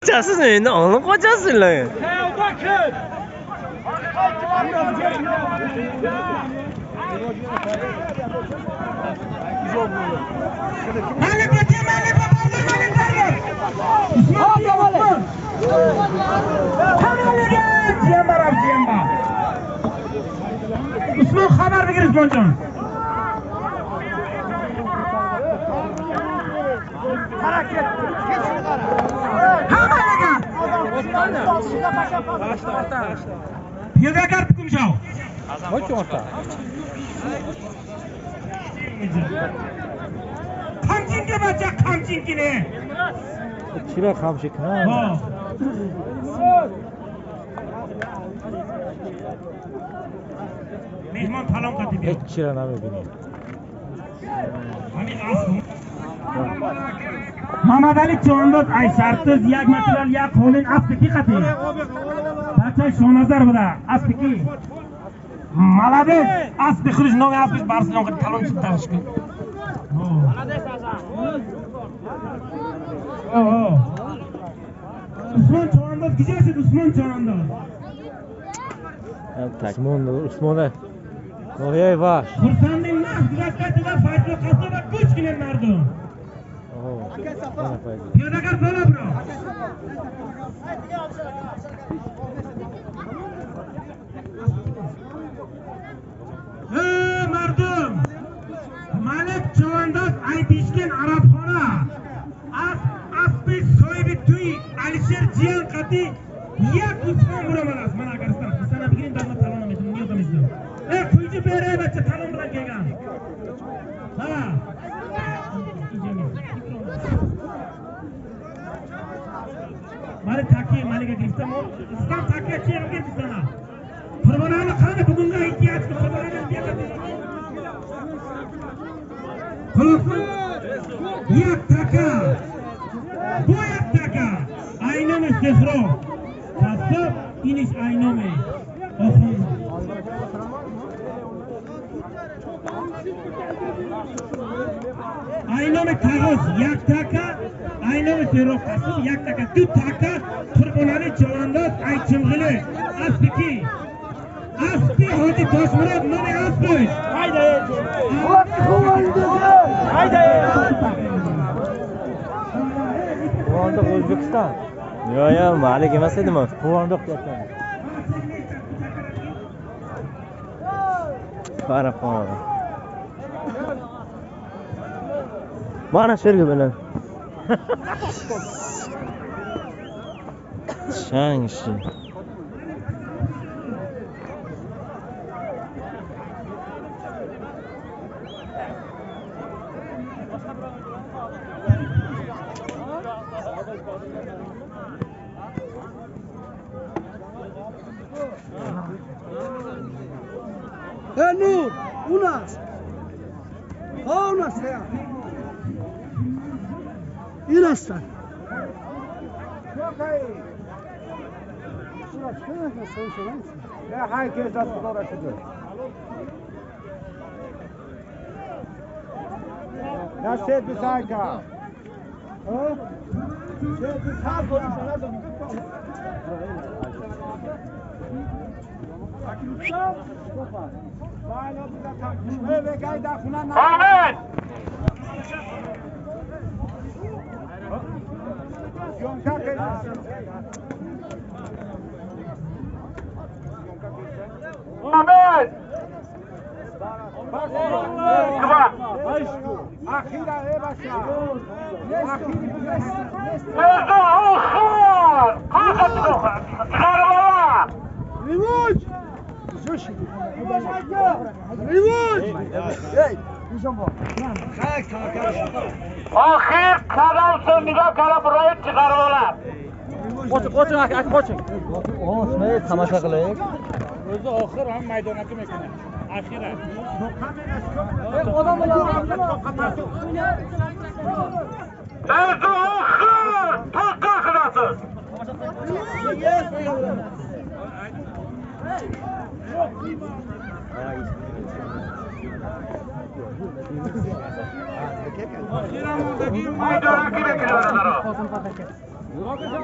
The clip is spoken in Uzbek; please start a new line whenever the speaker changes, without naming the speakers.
Qochasiz endi, onu qochasizlar.
Usmon xabar begir Usmonjon. Hammaga. Piyodagar tukumshov. Qamchinga bacha qamchinkini.
Чира қамчи кунам?
Mehmon talon qatib.
Ҳеҷ чира намебинем.
Mamadali Chondoz ay shartsiz yak material yak qo'lin asbiki qati. Bacha Shonazar buda asbiki. Молодец, asbi xuruj nomi asbi Barselona talon chiqdi tashkil.
Молодец Azam.
Usmon Chondoz gijasi Usmon Chondoz.
Usmon Usmona. Ноҳияи Вахш.
Xursanding naqd guzashda Fayzli Qassobov kuch kelar mardum. Piyodagar bola bro. Ey mardum. Malik Chavandoz aytishgan Arabxona. Asbi sohibi tuy Alisher Jiyan qati yak Usmon buramanaz. Mana Agaristan. Sana bigirin darma talon emedim. Niye odamizdim? Ey quyji beray bacha talon bilan kelgan. Ha. Mali taki maliga giriftam. Islam takiya chiyamga sana. Qurbonali qani bugungi ehtiyojni Qurbonali beradi. Xulosa yak taka. Bu yak taka. Aynami sehro. Kasab inish aynami. Oxun. Aynami tag'oz yak taka, aynami sehro kasab yak taka, du taka Qurbonali Chavandoz aychimg'ili. Asbiki. Asbi Hoji Toshmurod nomi asbi.
Hayda. Hayda.
Quvondiq O'zbekiston.
Yo'q, yo'q, Malik emas edimi?
Quvondiq deyapman.
Arabxona. Mana shu yerga bilan. Shang shi.
Nur, unas. Ha unas ya. İnastan.
Ahmet! Ahmet! Oxir qadam so'ngiga qarab ro'yib chiqarib oladi.
Qoching, qoching aka, aka qoching. O'smay tomosha qilaylik.
O'zi oxir ham maydonaki ekan. Axira. O'zi oxir toqqa qilasiz. Come,